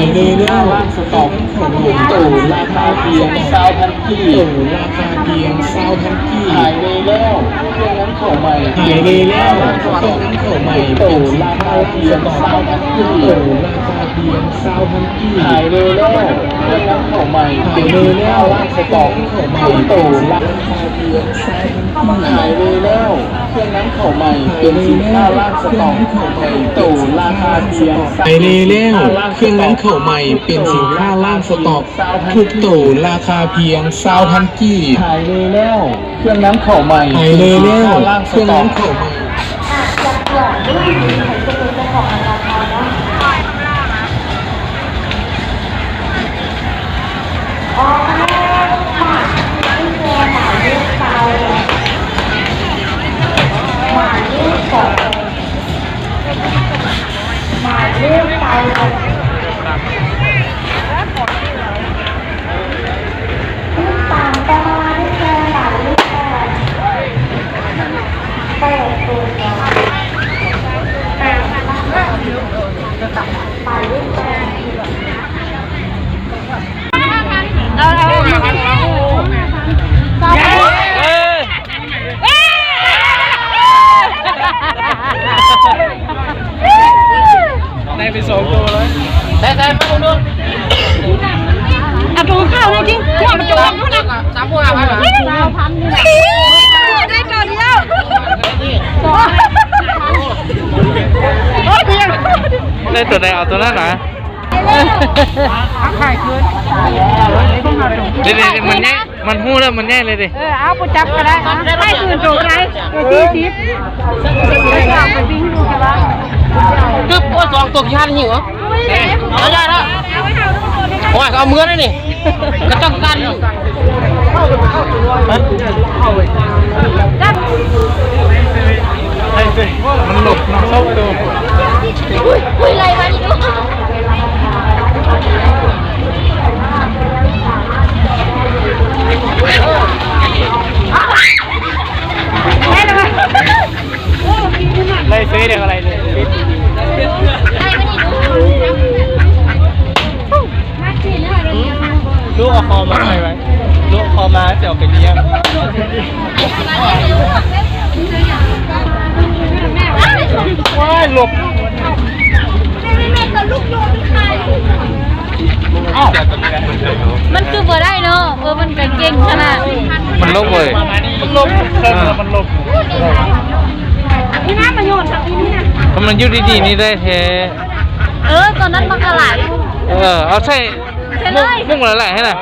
າຍເລີຍແລ້ວ ເຄື່ອງນັ້ນເຂົ້າໃໝ່ ໂຕລາຄາພຽງຊາວພັນກີບ ໂຕລາຄາພຽງຊາວພັນກີບ ຫາຍເລີຍແລ້ວ ເຄື່ອງນັ້ນເຂົ້າໃໝ່ ຫາຍເລີຍແລ້ວ ເຄື່ອງນັ້ນເຂົ້າໃໝ່ ໂຕລາຄາພຽງຊາວພັນກີບ ໂຕລາຄາພຽງຊາວພັນກີບ ຫາຍເລີຍແລ້ວ ເຄື່ອງນັ້ນເຂົ້າໃໝ່ ເປັນສິນຄ້າລ້າງສະຕັອກ ໂຕລາຄາພຽງຊາວພັນກີບ ຫາຍເລີຍແລ້ວ ເຄື່ອງນັ້ນເຂົ້າໃໝ່ ເປັນສິນຄ້າລ້າງສະຕັອກ ໂຕລາຄາພຽງ ຫາຍເລີຍແລ້ວ ເຄື່ອງນັ້ນເຂົ້າໃໝ່ ເປັນສິນຄ້າລ້າງສະຕັອກ ທຸກໂຕລາຄາພຽງຊາວພັນກີບ ຫາຍເລີຍແລ້ວ ເຄື່ອງນັ້ນເຂົ້າໃໝ່ ຫາຍເລີຍແລ້ວ ເຄື່ອງນັ້ນເຂົ້າໃໝ່ ອ່ະ ຢາກຕວດດູ ໃຜຈະເປັນເຈົ້າຂອງລາຄາເນາະ. ໄດ້ໄປສອງໂຕເລີຍ ໄດ້ໆ ມາເບິ່ງດູ ເອົາໂຕເຂົ້າເລີຍຈິ ຫົວມັນໂຕເທົ່ານັ້ນ ສາມພັນຫ້າພັນ ໄດ້ໂຕດຽວ ໄດ້ໂຕໃດເອົາໂຕນັ້ນນະ ເດ້ໆ ມັນແຍກ ມັນຮູ້ແລ້ວ ມັນແຍກເລີຍເດ້ ເອີ ເອົາບໍ່ຈັບກໍໄດ້ ໃຫ້ຄືນໂຕໃດ ໂຕສີ່ສິບ ໄປເອົາໄປບິງດູກະວ່າ ຕຶບ ໂອ້ຍ ສອງຕົກຍານຫິວ ເອົາ ເອົາໄດ້ແລ້ວ ໂອ້ຍ ເອົາເມືອແລ້ວນີ້ ກະຕ້ອງການ ຮະ? ມັນຫຼົບເນາະ ຊອກໂຕ. ອຸ້ຍ ອຸ້ຍ ໄລ່ມານີ້ດູ. ໄລ່ເຊີຍເດ້ ໄລ່ເລີຍ. ລູກເອົາຄໍມາໃສ່ໄວ້ ລູກເອົາຄໍມາ ຊິເອົາໄປລ້ຽງ. ວ້າຍ ຫຼົບ. ມັນຄືບໍ່ໄດ້ເນາະ. ເອີ ມັນກໍເກັ່ງຂະໜາດ. ມັນຫຼົບເວີຍ ມັນຫຼົບ ເອີ ມັນຫຼົບ. ນີ້ນະ ປະໂຫຍດທຳອີ່ນີ້ນະ ກໍມັນຢູ່ດີໆນີ້ໄດ້ແທ້. ເອີ ຕອນນັ້ນມັນກໍຫຼາຍ. ເອີ ເອົາໃສ່ ໃສ່ເລີຍ ມຸ້ງ ມຸ້ງຫຼາຍໆໃຫ້ນະ.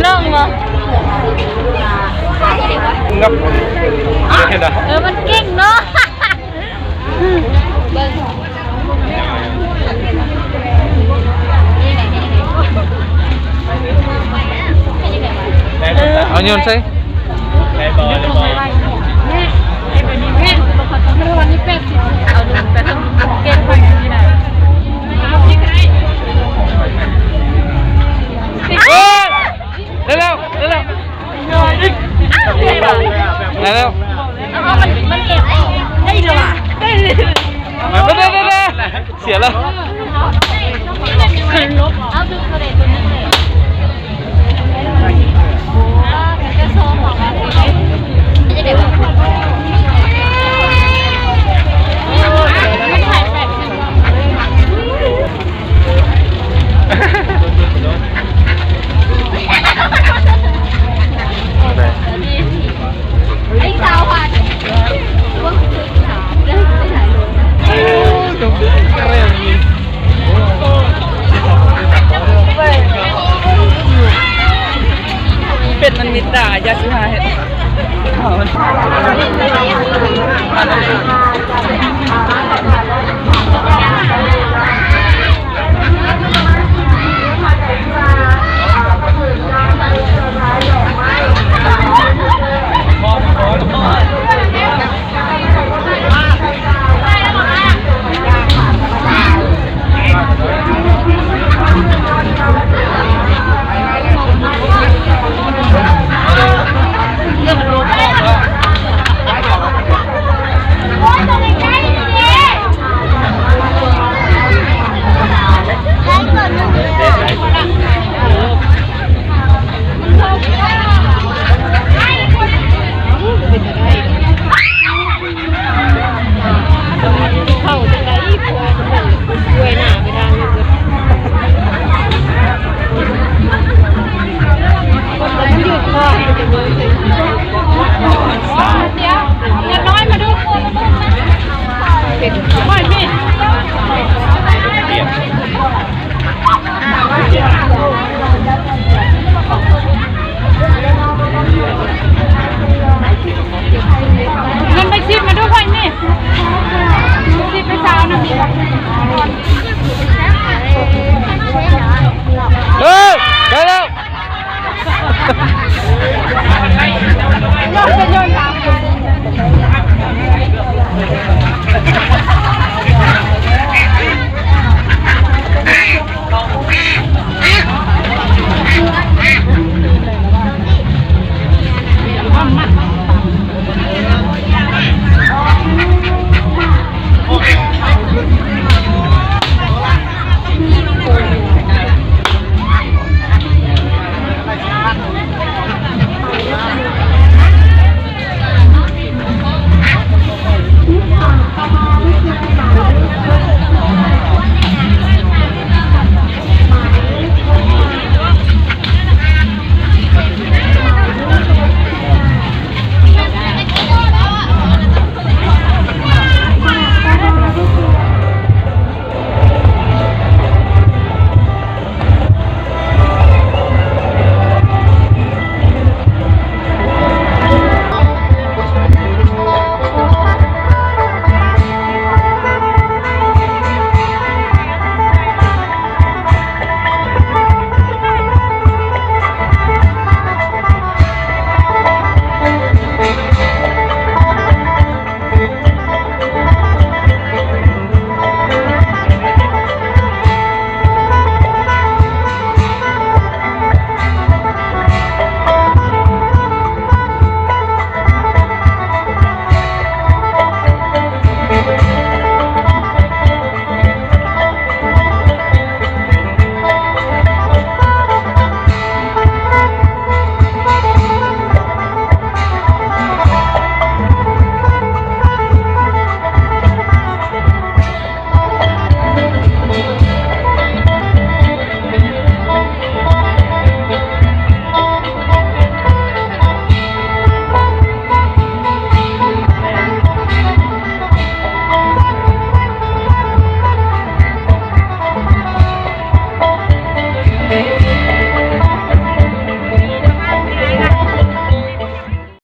ເລິງບໍ່? ງັບ ເຫັນບໍ່? ເອີ ມັນເກັ່ງເນາະ. ເອົາໂຍນໃສ່. ເອີ ໄດ້ແລ້ວ ໄດ້ແລ້ວ ໄດ້ແລ້ວ ໄດ້ແລ້ວ. ເອົາ ມັນ ມັນເກັບໄດ້ແລ້ວຫວາ? ໄດ້ ໄດ້ ໄດ້ ໄດ້. ເສຍແລ້ວ. ເອົາ ດຶງໂຕໃດໂຕໜຶ່ງເລີຍ. ເປັນຈັ່ງໃດຫວາ?